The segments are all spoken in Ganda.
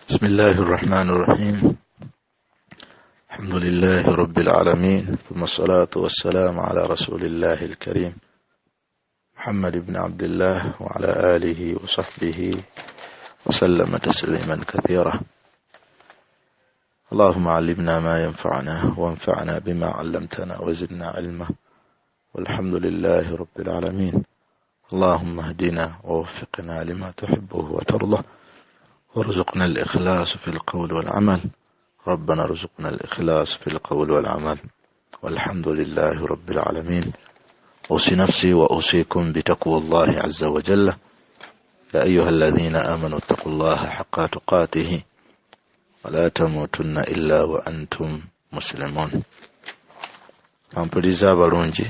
بسم الله الرحمن الرحيم الحمد لله رب العالمين ثم الصلاة والسلام على رسول الله الكريم محمد بن عبد الله وعلى آله وصحبه وسلم تسليما كثيرا اللهم علمنا ما ينفعنا وانفعنا بما علمتنا وزدنا علما والحمد لله رب العالمين اللهم اهدنا ووفقنا لما تحبه وترضى وارزقنا الإخلاص في القول والعمل ربنا ارزقنا الإخلاص في القول والعمل والحمد لله رب العالمين أوصي نفسي وأوصيكم بتقوى الله عز وجل يا أيها الذين آمنوا اتقوا الله حق تقاته ولا تموتن إلا وأنتم مسلمون. Ampuliza abalungi,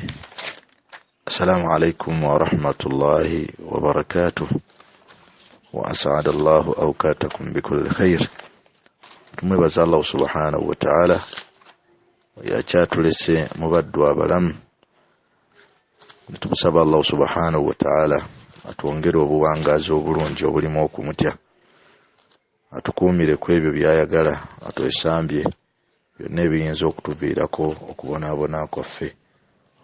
assalamu alaikum warahmatullahi wabarakatuh wa as'ada Allahu awqatakum bikulli khair. Tumwebaza Allah subhanahu wa ta'ala yakyatulese mu baddu abalamu, tumusaba Allah subhanahu wa ta'ala atwongere obuwangaazi obulungi obulimu okumutya, atukuumire ku ebyo by'ayagala, atwesambye byonna ebiyinza okutuviirako okubonaabona kwaffe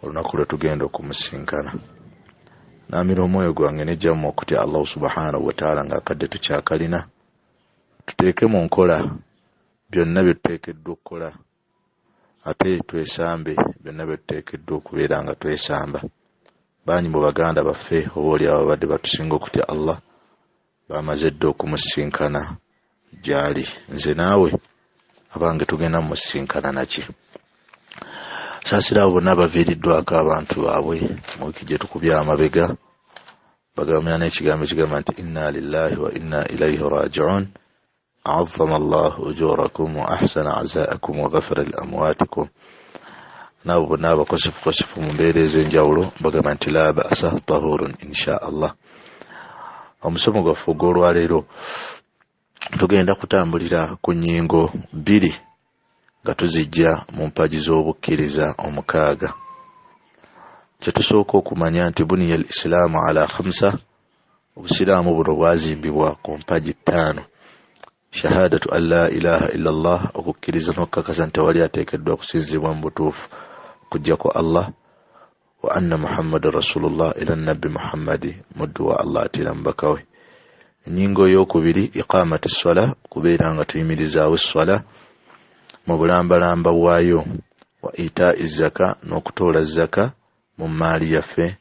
olunaku lwe tugenda okumusinkana. Naamira omwoyo gwange nejjamu okutya Allah subhanahu wa ta'ala ng'akadde tukyakalina, tuteeke mu nkola byonna bye tuteekeddwa okukola, ate twesambe byonna bye tuteekeddwa okubeera nga twesamba. Bangi mu baganda baffe oba oli abo babadde batusinga okutya Allah bamaze dda okumusinkana gy'ali. Nze naawe abange tugenda mumusinkana naki? Saasira abo bonna abaviiriddwako abantu baabwe mu wiiki gye tukubye amabega, bagambira n'ekigambo ekigamba nti inna lillahi wa inna ilaihi rajiun, azama Allahu ujurakum wa ahsana azaakum wa ghafara li amwatikum. N'abo bonna abakosefukosifu mu mbeera ez'enjawulo bagamba nti la ba'sa tahurun insha Allah. Omusomo gwaffe ogw'olwaleero tugenda kutambulira ku nnyingo bbiri nga tuzijja mu mpagi z'obukkiriza omukaaga. Kye tusooka okumanya nti buniya al islaamu ala khamsa, obusiraamu buno bwazimbibwa ku mpagi ttaano: shahadatu an la ilaha illa Allah, okukkiriza n'okukakasa nti tewali ateekeddwa kusinzibwa mu butuufu okuggyako Allah, wa anna muhammadan rasulullah, era nabbi Muhammadi muddu wa Allah ate era mubaka we. Ennyingo ey'okubiri iqamati sswala, okubeera nga tuyimirizaawo esswala mu bulambalamba bwayo, wa itai zaka, n'okutoola zaka mu mmaali yaffe,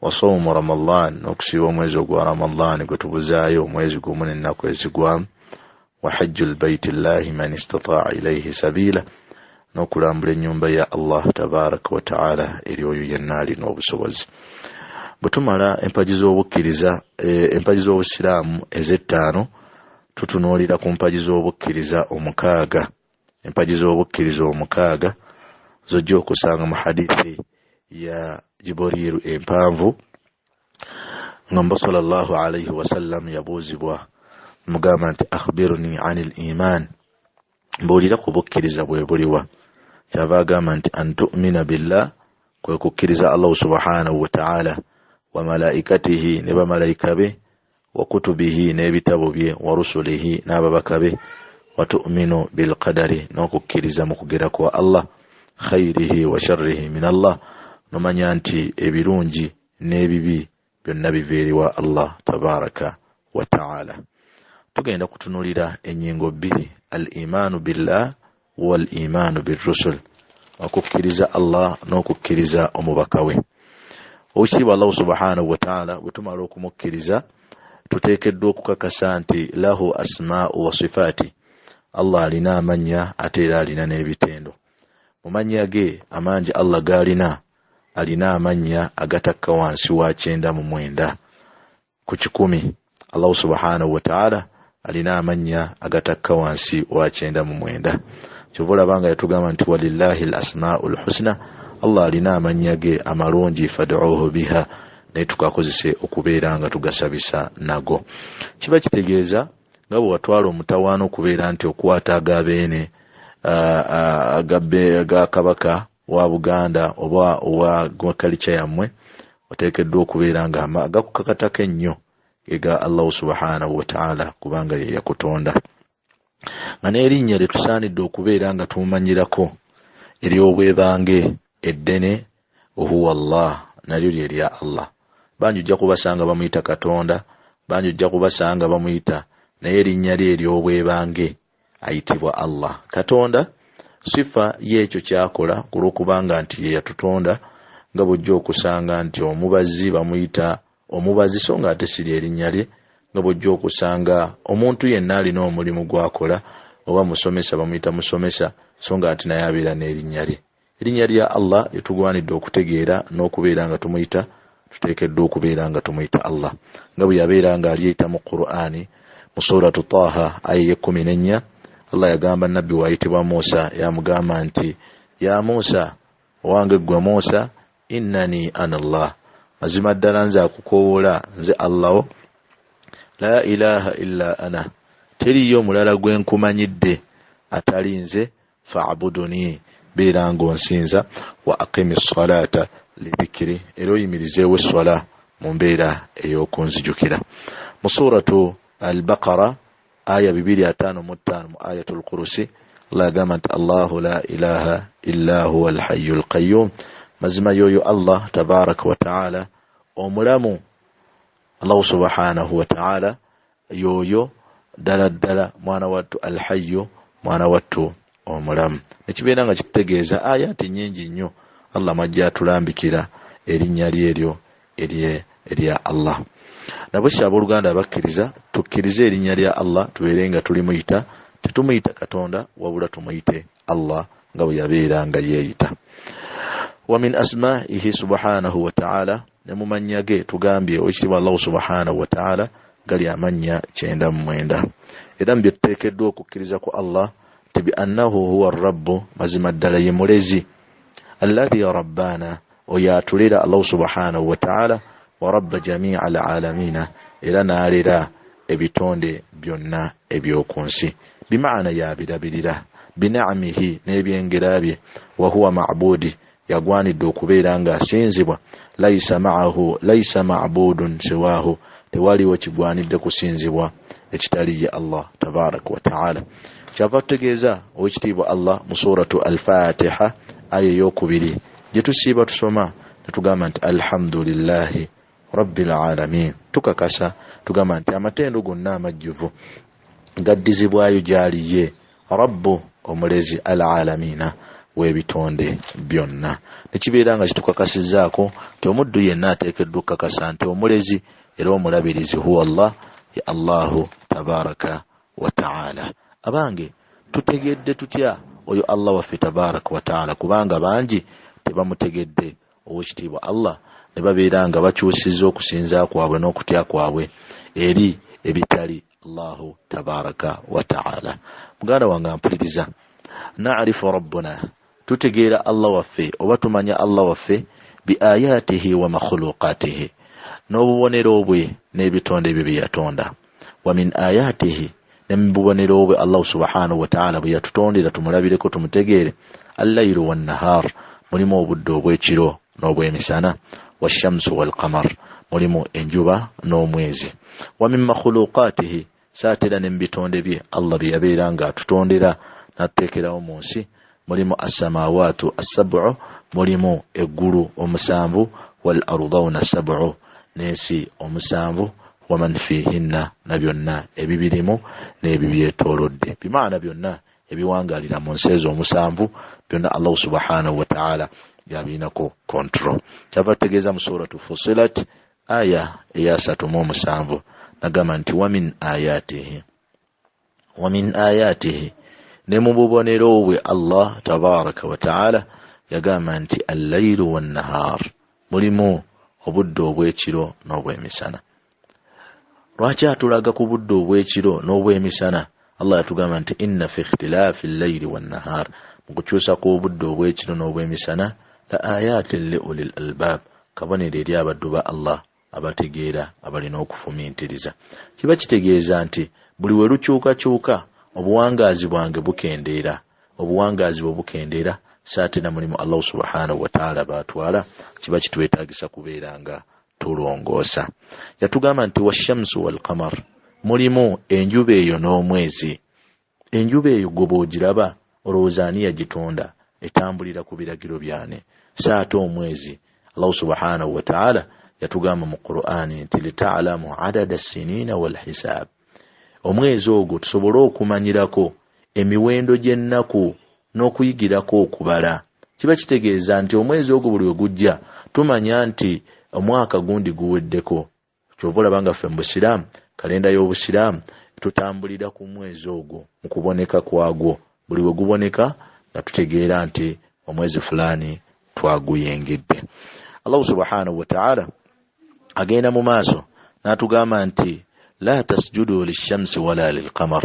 wa sawmu Ramadan, n'okusiiba omwezi ogwa Ramadan gwe tubuzaayo omwezi gumu n'ennaku ezigwamu, wa hajju lbaiti llahi man istataa ilaihi sabiila, n'okulambula ennyumba ya Allah tabaraka wa taala eri oyo yenna alina obusobozi. Bwe tumala empagi z'obukkiriza, empagi z'obusiraamu ez'ettaano, tutunuulira ku mpagi z'obukkiriza omukaaga. Empagi z'obukkiriza omukaaga zojja okusanga mu hadithi ya Jiburiiru empanvu, nga Mubaka sallallahu alaihi wasallam yabuuzibwa mugamba nti akhbiruni anil iman, mbuulira ku bukkiriza bwe buliwa. Kyava agamba nti an tu'mina billah, kwe kukkiriza Allah subhanahu wa ta'ala, wa malaikatihi, ne bamalayika be, wa kutubihi, n'ebitabo bye, wa rusulihi, n'ababaka be, wa tu'minu bilqadari, n'okukkiriza mu kugera kwa Allah, khairihi wa sharrihi min Allah, nomanya nti ebirungi n'ebibi byonna biva eri wa Allah tabaraka wa ta'ala. Tugenda kutunulira ennyingo bbiri, al imaanu billah wal imaanu birrusul, okukkiriza Allah n'okukkiriza omubaka we. Oweekitiibwa Allah subhanahu wa ta'ala bwe tumala okumukkiriza tuteekeddwa okukakasa nti lahu asmaa'u wa sifaati, Allah alina amannya ate era alina n'ebitendo. Mu mannya ge amangi Allah g'alina, alina amannya agatakka wansi wa 99 ku 100. Allah subhanahu wa ta'ala alina amannya agatakka wansi wa 99. Kyova olaba nga yatugamba nti walillahi al asmaa'ul husna, Allah alina amannya ge amalungi, fad'uuhu biha, naye tukakozese okubeera nga tugasabisa nago. Kiba kitegeeza nga bwe watwala omutawaana okubeera nti okwata agabeene aga kabaka wa Buganda oba owa kalica yammwe, oteekeddwa okubeera nga agakukakatako ennyo ge ga Allah subhanahu wa ta'ala, kubanga ye yakutonda. Nga n'erinnya lye tusaanidde okubeera nga tumumanyirako ery'obwebange eddene, huwa Allah, nalyo lye lya Allah. Bangi ojja kubasanga bamuyita Katonda, bangi ojja kubasanga bamuyita, naye erinnya lye ery'obwebange ayitibwa Allah. Katonda sifa y'ekyo ky'akola ku lw'okubanga nti ye yatutonda, nga bw'ojja okusanga nti omubazzi bamuyita omubazzi so nga ate si lye erinnya lye, nga bw'ojja okusanga omuntu yenna alina omulimu gw'akola, oba musomesa bamuyita musomesa so nga ate naye abeera n'erinnya lye. Erinnya lya Allah lye tugwanidde okutegeera n'okubeera nga tumuyita, tuteekeddwa okubeera nga tumuyita Allah nga bwe yabeera nga alyeyita mu Qur'ani mu suratu Taha aya ey'ekkumi n'ennya. Allah yagamba nabbi we ayitibwa Musa, yamugamba nti ya Musa, owange ggwe Musa, innani ana Allah, mazima ddala nze akukoowoola, nze Allah wo, la ilaha illa ana, teriiyo mulala gwe nkumanyidde atali nze, fa'buduni, beera ng'onsinza, wa aqimi ssalata lidhikiri, era oyimirizeewo esswala mu mbeera ey'okunzijukira. Mu suratu Al-Baqara aya 255 mu ayatul Kurusi, Allah yagamba nti Allahu la ilaha illa huwa al-hayyul qayyum, mazima y'oyo Allah tabaraka wa ta'ala omulamu, Allahu subhanahu wa ta'ala y'oyo ddala ddala mwana wattu al-hayyu, mwana wattu omulamu. Nekibeera nga kitutegeeza ayati nnyingi nnyo Allah mwajja atulambikira erinnya lye eryo erya Allah. Nabwe abooluganda abakkiriza, tukkirize erinnya lya Allah, tubeere nga tulimuyita, tetumuyita Katonda wabula tumuyite Allah nga bwe yabeera nga yeeyita. Wa min asma'ihi subhanahu wa ta'ala, ne mu mannya ge tugambye owekitiibwa Allahu subhanahu wa ta'ala gali amannya 99. Era mu bye tuteekeddwa okukkiriza ku Allah nti bi annahu huwa rabbu, mazima ddala ye mulezi, alladhi rabbana, oyo atulera Allahu subhanahu wa ta'ala, wa rabba jami'a alalamina, era n'alera ebitonde byonna eby'oku nsi, bimaana yabirabirira, binamihi, n'ebyengera bye, wa huwa ma'budi, yagwanidde okubeera ng'asinzibwa, laisa ma'ahu laisa ma'budun siwahu, tewaliwo kigwanidde kusinzibwa ekitali ye Allah tabaraka wa ta'ala. Kyava tutegeeza owekitiibwa Allah mu suratu Al-Fatiha aya ey'okubiri gye tusiiba tusoma ne tugamba nti alhamdulillahi rabbil alamin. Tukakasa tugamba nti amatendo gonna amajjuvu gaddizibwayo gy'ali ye Rabbu omulezi al-alamina w'ebitonde byonna. Nekibeera nga kitukakasizzaako nti omuddu yenna ateekeddwa okukakasa nti omulezi era omulabirizi huwa Allah, ye Allahu tabaraka wa ta'ala. Abange, tutegedde tutya oyo Allah waffe tabaraka wa ta'ala? Kubanga bangi tebamutegedde owekitiibwa Allah, ne babeera nga bakyusizza okusinza kwabwe n'okutya kwabwe eri ebitali Allahu tabaraka wa ta'ala. Muganda wange ampuliriza, na'rifu rabbuna, tutegeera Allah waffe oba tumanya Allah waffe bi ayatihi wa makhluqatihi, n'obubonero bwe n'ebitonde bye bye yatonda. Wa min ayatihi, ne mu bubonero bwe Allah subhanahu wa ta'ala bwe yatutondera tumulabireko tumutegeere, al-laylu wan-nahar, mulimu obudde obw'ekiro n'obw'emisana, wash-shamsu wal-qamar, mulimu enjuba n'omwezi. Wa min makhluqatihi, saatera ne mu bitonde bye Allah bye yabeera ng'atutondera n'atuteekerawo mu nsi, mulimu as-samawatu as-sab'u, mulimu eggulu omusanvu, wal ardawna as-sab'u, n'ensi omusanvu, waman fihinna, na byonna ebibirimu n'ebibyetoolodde, bimaana byonna ebiwangaalira mu nsi ezo omusanvu byonna Allah subhanahu wa ta'ala yabirinako control. Kyava tutegeeza mu suratu Fusilat aya eya 37 nagamba nti wa min ayatihi, wa min ayatihi, ne mu bubonero bwe Allah tabaraka wa ta'ala yagamba nti al-laylu wan-nahar, mulimu obudde obw'ekiro n'obw'emisana. Lwaki atulaga ku budde obw'ekiro n'obw'emisana? Allah yatugamba nti inna fi ikhtilafi al-layli wan-nahar, mu kukyusa kw'obudde obw'ekiro n'obw'emisana, la ayatin li ulil albab, kabonero eri abaddu ba Allah abategeera abalina okufumiitiriza. Kiba kitegeeza nti buli we lukyukakyuka obuwangaazi bwange bukendeera, obuwangaazi bwe bukendeera, saatera mulimu Allah subhanahu wa ta'ala baatwala, kiba kitwetaagisa kubeera nga tulongoosa. Yatugamba nti washamsu walqamar, mulimu enjuba eyo n'omwezi. Enjuba eyo gwe bw'ogiraba olowooza ani yagitonda? Etambulira ku biragiro byane? So ate omwezi, Allahu subhanahu wataala yatugamba mu Qur'ani nti litaalamu adada sinina walhisab, omwezi ogwo tusobole okumanyirako emiwendo gy'ennaku n'okuyigirako okubala. Kiba kitegeeza nti omwezi ogwo buli we gujja tumanya nti omwaka gundi guweddeko. Kyova olaba nga ffe mu Busiraamu, kalenda y'Obusiraamu tutambulira ku mwezi ogwo mu kuboneka kwagwo. Buli we guboneka nga tutegeera nti omwezi fulaani twaguyingidde. Allahu subhanahu wataala agenda mu maaso n'atugamba nti la tasjudu lishamsi wala lilqamar,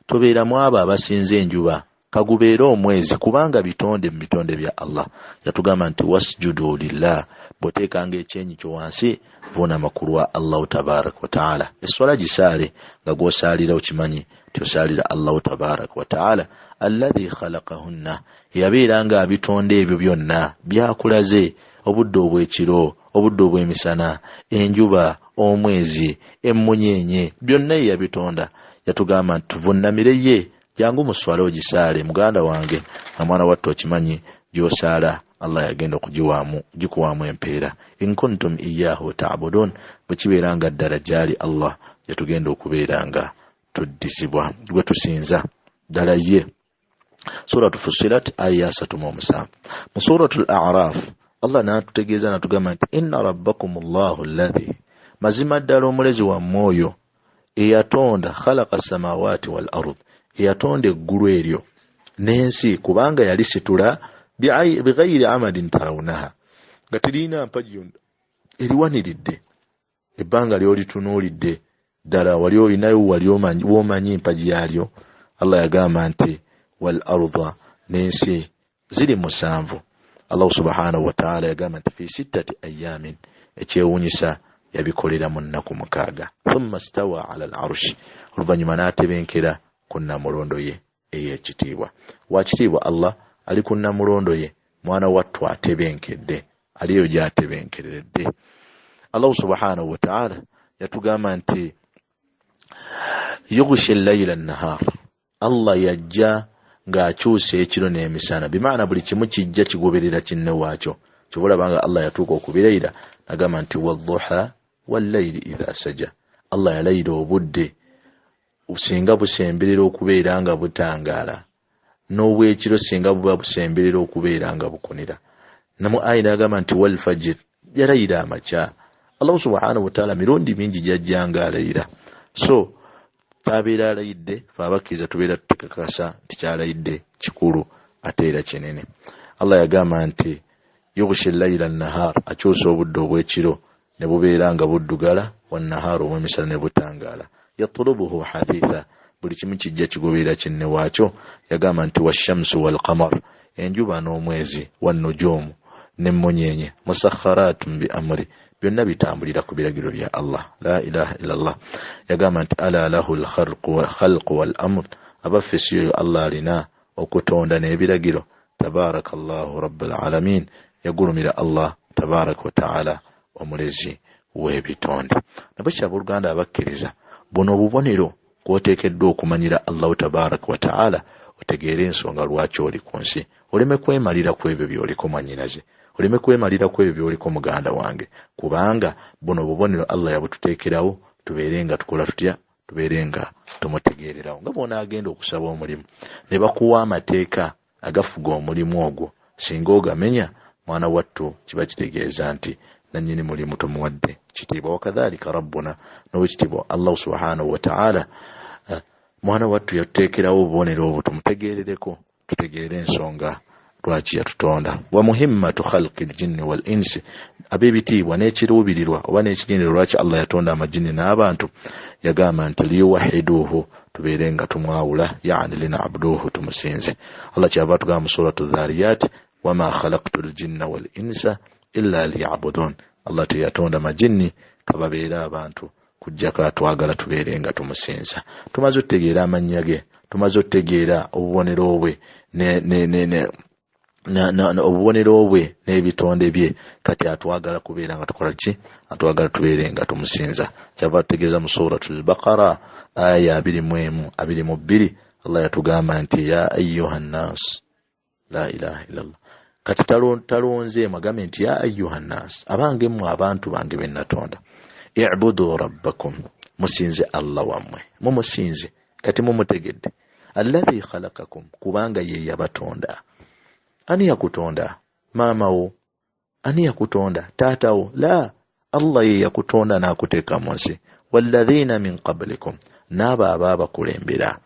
tobeeramu abo abasinza enjuba kagubeere omwezi, kubanga bitonde mu bitonde bya Allah. Yatugamba nti wasjudu lillah, bw'oteekanga ekyenyi kyo wansi vuunama ku lwa Allahu tabaraka wataala. Esswala gisaale nga gw'osaalira okimanyi nti osaalira Allahu tabaraka wataala, alladhi khalaqahunna, yabeera nga abitonde ebyo byonna byakulaze, obudde obw'ekiro, obudde obw'emisana, enjuba, omwezi, emmunyeenye, byonna ye yabitonda. Yatugamba nti tuvunnamire ye. Jangu mu swala ogisaale muganda wange, nga mwana wattu okimanyi gy'osaala Allah yagenda okugikuwaamu empeera. In kuntum iyahu taabudun, bwe kibeera nga ddala gyali Allah gyetugenda okubeera nga tuddizibwa, gwe tusinza ddala ye. Suratu Fusilat aya 37. Mu Suratu Al-Araf Allah n'atutegeeza n'atugamba nti inna rabbakum llahu alladhi, mazima ddala omulezi wammwe oyo eyatonda, khalaqa samawati wal ard, eyatonda eggulu eryo n'ensi, kubanga yalisitula bighairi amadin tarawunaha, nga teriyina mpagi yonna eriwaniridde. Ebbanga lyolitunuulidde ddala wali olinayo wali womanyi empagi yaalyo. Allah yagamba nti wal arda, n'ensi ziri 7. Allahu subhanahu wataala yagamba nti fi sittati ayamin, ekyewuunyisa yabikolera mu nnaku 6. Thumma stawa ala al arshi, oluvannyuma n'atebenkera ku nnamulondo ye ey'ekitiibwa. Wakitiibwa Allah ali ku nnamulondo ye, mwana wattu atebenkedde, aliyo gy'atebenkeredde. Allahu subhanahu wataala yatugamba nti yughshi llaila nnahar, Allah yajja ng'akyusa ekiro n'emisana, bimaana buli kimu kijja kigoberera kinne waakyo. Kyova olaba nga Allah yatuuka okubirayira nagamba nti wadduha wallayili idha saja, Allah yalayira obudde singa busemberera okubeera nga butangaala, n'obwekiro singa buba busemberera okubeera nga bukunira. Namu ayi n'agamba nti walfajir, yalayira amakya. Allahu subhanahu wataala mirundi mingi gyajjanga alayira. So tabeera alayidde, fe abakkiriza tubeera tutekakasa nti kyalayidde kikulu ate era kinene. Allah yagamba nti yughshi llaila nnahar, akyusa obudde obw'ekiro ne bubeera nga buddugala, wannahaaru obw'emisana ne butangaala, yatulubuhu hathitha, buli kimu kijja kigoberera kinne waakyo. Yagamba nti washamsu walqamar, enjuba n'omwezi, wannujuumu n'emmunyeenye, musakharaatun bi amri, byonna bitambulira ku biragiro bya Allah. La ilaha illallah. Yagamba nti ala lahu lkhalqu wal amr, abaffe si yoyo Allah alina okutonda n'ebiragiro. Tabaraka llahu rabbul alamin, yagulumira Allah tabaraka wataala omulezi w'ebitonde. Nabwekyo abooluganda abakkiriza, buno obubonero kwoteekeddwa okumanyira Allahu tabaraka wataala, otegeere ensonga lwaki oli ku nsi, oleme kwemalira ku ebyo by'oliko mwannyinaze, oleme kwemalira ku ebyo by'oliko muganda wange, kubanga buno obubonero Allah yabututeekerawo tubeere nga tukola tutya, tubeere nga tumutegeererawo. Nga bw'onaagenda okusaba omulimu ne bakuwa amateeka agafuga omulimu ogwo, singa ogamenya mwana wattu kiba kitegeeza nti nannyini mulimu tomuwadde kitiibwa. Wakadhalika rabbuna, n'owekitiibwa Allahu subhanahu wataala mwana wattu yatuteekerawo obubonero obwo tumutegeerereko, tutegeere ensonga lwaki yatutonda. Wa muhimmatu khalqi ljinni wal insi, ab'ebitiibwa n'ekiruubirirwa oba n'ekigendererwa lwaki Allah yatonda amajinni n'abantu, yagamba nti liyuwahiduuhu, tubeere nga tumwawula, yani linabuduuhu, tumusinze. Allah kyava atugamba mu suratu Dhariyat wama khalaktu ljinna wal insa illa liyabudun, Allah teyatonda majinni kababeere abantu kujjako atwagala tubeere nga tumusinza. Tumaze otutegeera amannya ge, tumaze otutegeera obubonero bwe obubonero bwe n'ebitonde bye. Kati atwagala kubeera nga tukola ki? Atwagala tubeere nga tumusinza. Kyava tutegeeza mu Suratu Lbaqara aya 21 22, Allah yatugamba nti ya ayyuha nnas la ilaha illallah. Kati talonzeemu, agambe nti ya ayyuha nnas, abange mmwe abantu bange be natonda, i'budu rabbakum, musinze Allah wammwe, mumusinze. Kati mumutegedde, alladhi khalaqakum, kubanga ye yabatonda. Ani yakutonda? Maama wo? Ani yakutonda? Taata wo? La, Allah ye yakutonda n'akuteeka mu nsi. Walladhina min qablikum, n'abo abaabakulembera,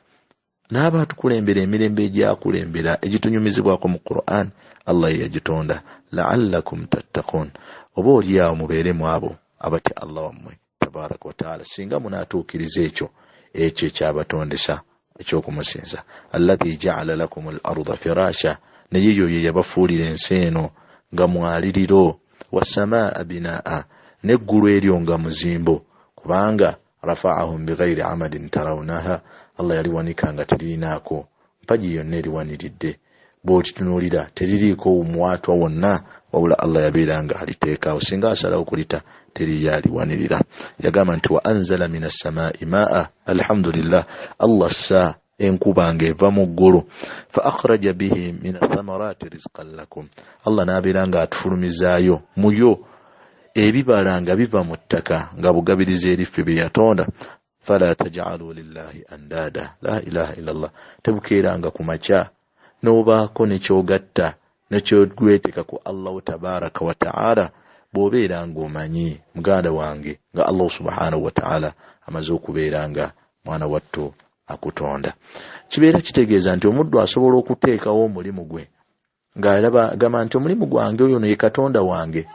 n'abaatukulembera emirembe egyakulembera egitunyumizibwako mu Qur'an, Allah ye yagitonda. La'allakum tattaqun, oba oliawo mubeere mu abo abatya Allah wammwe tabaraka wa taala, singa munaatuukiriza ekyo ekyabatondesa ekyokumusinza. Alladhi ja'ala lakum al-arda firasha, naye yo ye yabafuulira ensi eno nga mwaliriro, wassamaa binaa, n'eggulu eryo nga muzimbo, kubanga rafa'ahum bighairi amadin tarawnaha, Allah yaliwanika nga terinaako mpagi yonna eriwaniridde, bw'otitunuulira teririiko muwaatwa wonna, wabula Allah yabeera nga aliteekaawo, singa asalawo kulita teriyo aliwanirira. Yagamba nti wa anzala minas samaa'i maa'a, alhamdulillah, Allah ssa enkuba ng'eva mu ggulu, fa akhraja bihi min athamarati rizqan lakum, Allah n'abeera nga atufulumizaayo muyo ebibala nga biva mu ttaka nga bugabiriza eri ffe bye yatonda. Fala taj'alu lillahi andada, la ilaha illallah, tebukeeranga ku makya n'obaako nekyogatta nekyogweteeka ku Allahu tabaraka wa taala, bw'obeera ng'omanyi muganda wange nga Allah subhanahu wa taala amaze okubeera nga mwana wattu akutonda. Kibeera kitegeeza nti omuddu asobola okuteekawo omulimu gwe ng'alaba gamba nti omulimu gwange oyo ye Katonda wange,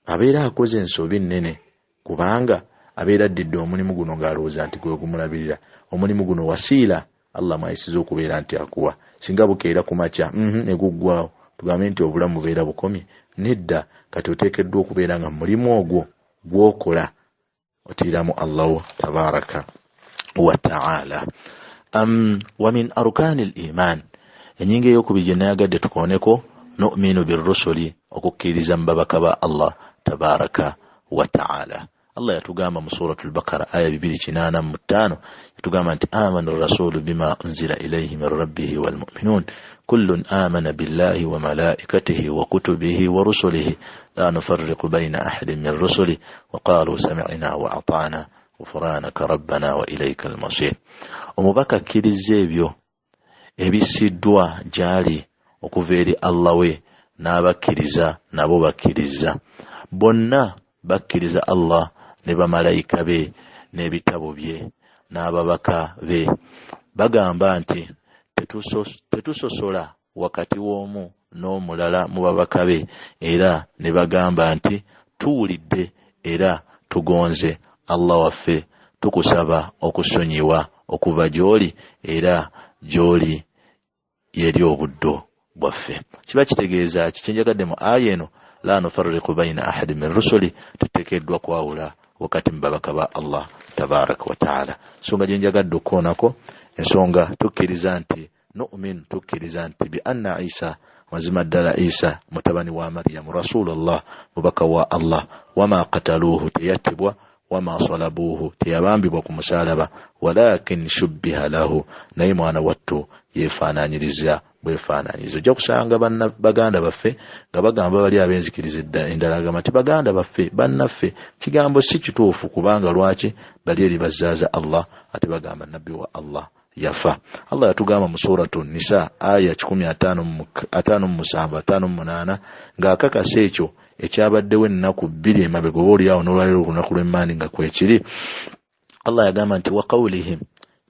abeera akoze ensobi nnene, kubanga abeera addidde omulimu guno ng'alowooza nti gwe gumulabirira. Omulimu guno wasiila Allah mwayisiza okubeera nti akuwa, singa bukeera ku makya ne guggwawo, tugambe nti obulamu bubeera bukomye? Nedda. Kati oteekeddwa okubeera nga mulimu ogwo gw'okola otiiramu Allahu tabaraka wa taala. Wa min arkani l-iman, ennyingo ey'okubiri gye nayagadde tukooneko, nu'minu birrusuli, okukkiriza mu babaka ba Allah tabaraka wa taala. Allah yatugamba mu suratul Bakara aya 285, yatugamba nti amana rasulu bima unzila ilayhi min rabbihi wal mu'minun kullun amana billahi wa malaikatihi wa kutubihi wa rusulihi la nufarriqu bayna ahadin min rusulihi wa qalu sami'na wa ata'na ghufranaka rabbana wa ilayka al-masir. Omubaka akkiriza ebyo ebisiddwa gy'ali okuva eri Allah we, n'abakkiriza nabo bakkiriza, bonna bakkiriza Allah ne bamalayika be n'ebitabo bye n'ababaka be. Bagamba nti tetusosola wakati w'omu n'omulala mu babaka be, era ne bagamba nti tuwulidde era tugonze Allah waffe, tukusaba okusonyiwa okuva gy'oli era gy'oli yeri obuddo bwaffe. Kiba kitegeeza ki kyenjagadde mu aya eno? La nufarriqu bayna ahadin min rusuli, tuteekeddwa kwawula wakati mu babaka ba Allah tabaraka wa taala. Ensonga gye njagadde okukoonako, ensonga tukkiriza nti nu'min, tukkiriza nti bi anna Isa, mazima ddala Isa mutabani wa Maryamu rasulullah, mubaka wa Allah, wama qataluuhu, teyattibwa, wama salabuuhu, teyabambibwa ku musalaba, walakin shubbiha lahu, naye mwana wattu yeefaanaanyiriza bwefaanaanyiriza. Ojja kusanga baganda baffe nga bagamba bali ab'enzikiriza endala, gamba nti baganda baffe bannaffe, kigambo si kituufu, kubanga lwaki bali eri bazaaza Allah ate bagamba nabbi wa Allah yafa. Allah yatugamba mu suratu Nisa aya 157 58 ng'akakasa ekyo ekyabaddewo ennaku bbiri emabega, oba oliawo n'olwaleero olunaku lw'emmaani nga kwekiri. Allah yagamba nti wa qawlihim,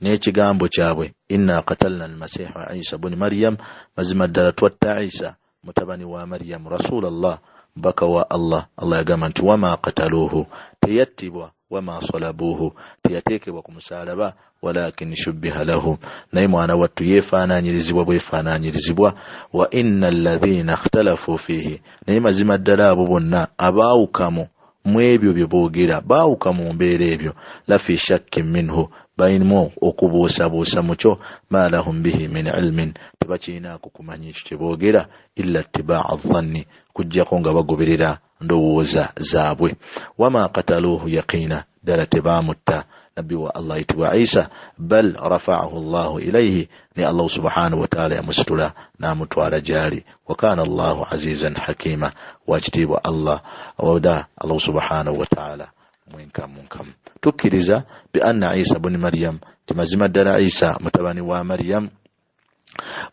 n'ekigambo kyabwe, inna qatalna al-masiha Isa bun Maryam, mazima ddala twatta Isa mutabani wa Maryam rasulallah, mubaka wa Allah. Allah yagamba nti wama qataluuhu, teyattibwa, wama salabuuhu, teyateekebwa ku musalaba, walakin shubbiha lahu, naye mwana wattu yeefaanaanyirizibwa bwefaanaanyirizibwa. Wa inna alladhina ikhtalafu fiihi, naye mazima ddala abo bonna abaawukamu mu ebyo bye boogera, baawuka mu mbeera ebyo, lafi shakkin minhu, balinamu okubuusabuusa mu kyo, ma lahum bihi min ilmin, tebakirinaako kumanya ekyo kye boogera, illa ittibaa dhanni, kujjako nga bagoberera ndowooza zaabwe. Wama qataluuhu yaqiina, ddala tebaamutta Nabbi wa Allah ayitibwa Isa, bal rafa'ahu Allahu ilayhi, ne Allah subhanahu wa ta'ala yamusitula n'amutwala gy'ali. Wa kana Allahu azizan hakima, wakitiibwa Allah oda Allah subhanahu wa ta'ala mwenkamunkamu. Tukkiriza bi anna Isa buni Maryam, ti mazima ddala Isa mutabani wa Maryam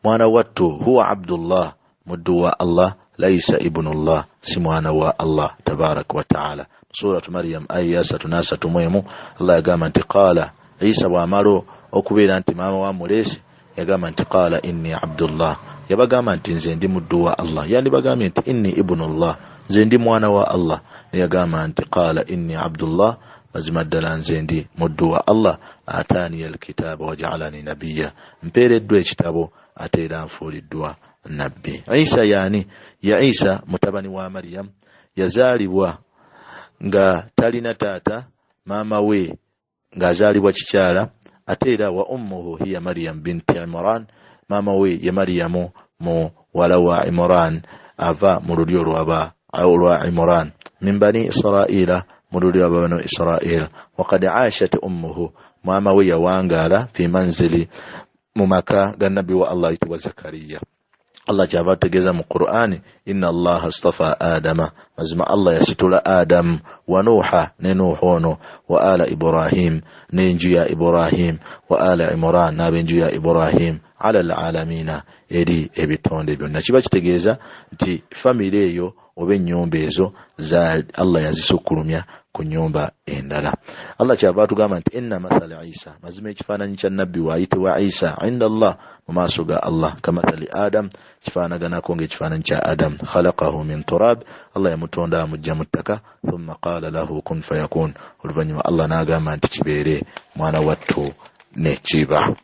mwana wattu, huwa Abdullah, muddu wa Allah, laisa ibnullah, si mwana wa Allah tabaraka wa ta'ala. Suratu Maryam aya 33 Allah yagamba nti qala Isa bw'amala okubeera nti maama wa mulesi yagamba nti qala inni Abdullah, yabagamba nti nze ndi muddu wa Allah, yandibagambye nti inni ibnullah, nze ndi mwana wa Allah, ne yagamba nti qala inni Abdullah, mazima ddala nze ndi muddu wa Allah, ataniya alkitaba waja'alani nabiyya, mpeereddwa ekitabo ate era nfuuliddwa nabbi. Isa yaani ya Isa mutabani wa Maryam, yazaalibwa nga talina taata, maama we ng'azaalibwa kikyala, ate era wa ummuhu hiya Maryam binti Imran, maama we ye Maryamu muwala wa Imran, ava mu lulyo lwa Imran, min bani Israila, mu lulyo lwa banu Israil. Waqad aashat ummuhu, maama we yawangaala fi manzili, mu maka ga nabbi wa Allah ayitibwa Zakariya. Allah kyava ategeeza mu Qur'ani, inna Allaha astafa Adama, mazima Allah yasitula Adamu, wa Nuha, ne Nuhu ono, wa ala Ibrahim, n'enju ya Ibrahim, wa ala Imran, n'ab'enju ya Ibrahim, ala alalamina, eri ebitonde byonna. Kiba kitegeeza nti famire eyo oba ennyumba ezo za Allah yazisukkulumya ku nnyumba endala. Allah kyava atugamba nti inna mathala Isa, mazima ekifaananyi kya nabbi waayitibwa Isa inda Allah, mu maaso ga Allah, kamathali Adam, kifaanaganako ng'ekifaananyi kya Adam, khalaqahu min turab, Allah yamutonda amujja mu ttaka, thumma qala lahu kun fayakun, oluvannyuma Allah n'agamba nti kibeere mwana wattu ne kiba.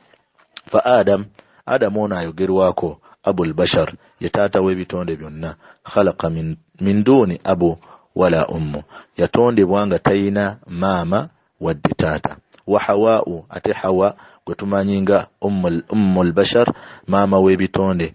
Fa Adam, Adam ono ayogerwako Abul Bashar, ye taata w'ebitonde byonna, khalaqa min duni abu wala ummu, yatondebwa nga tayina maama wadde taata. Wa Hawa'u, ate Hawa gwe tumanyi nga ummul bashar, maama w'ebitonde,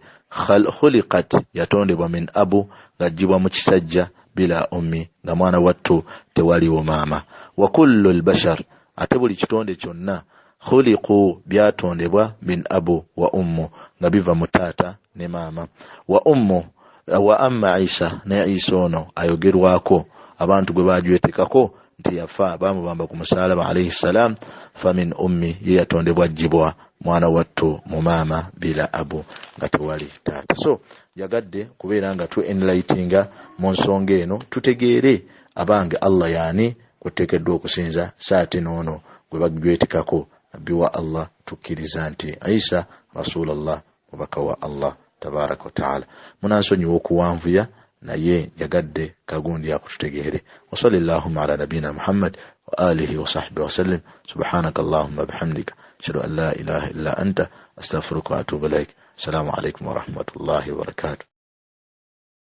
khuliqat, yatondebwa min abu, ng'aggyibwa mu kisajja, bila ummi, nga mwana wattu tewaliwo maama. Wa kullul bashar, ate buli kitonde kyonna, khuliqu, byatondebwa min abu wa ummu, nga biva mu taata ne maama. Wa ummu wa amma Isa, ne Isa ono ayogerwako abantu gwe bajwetekako nti yafa bamubamba ku musalaba alayhi salam, fa min ummi, ye yatondebwa aggyibwa mwana wattu mu maama bila abu, nga tewali taata. So yagadde kubeera nga tu enlightinga mu nsonga eno, tutegeere abange Allah yaani kuteekeddwa okusinza, saati n'ono gwe bajwetekako nabbi wa Allah, tukkiriza nti Isa Rasulallah, mubaka wa Allah tabaraka wa taala. Munansonyiwa okuwanvuya, naye njagadde kagundi akututegeere. Wa sallillahumma ala nabiyina Muhammad wa alihi wa sahbihi wa sallim. Subhanaka allahumma bihamdika, ashhadu an la ilaha illa anta, astaghfiruka wa atubu ilaik. Assalamu alaikum wa rahmatullahi wa barakatuh.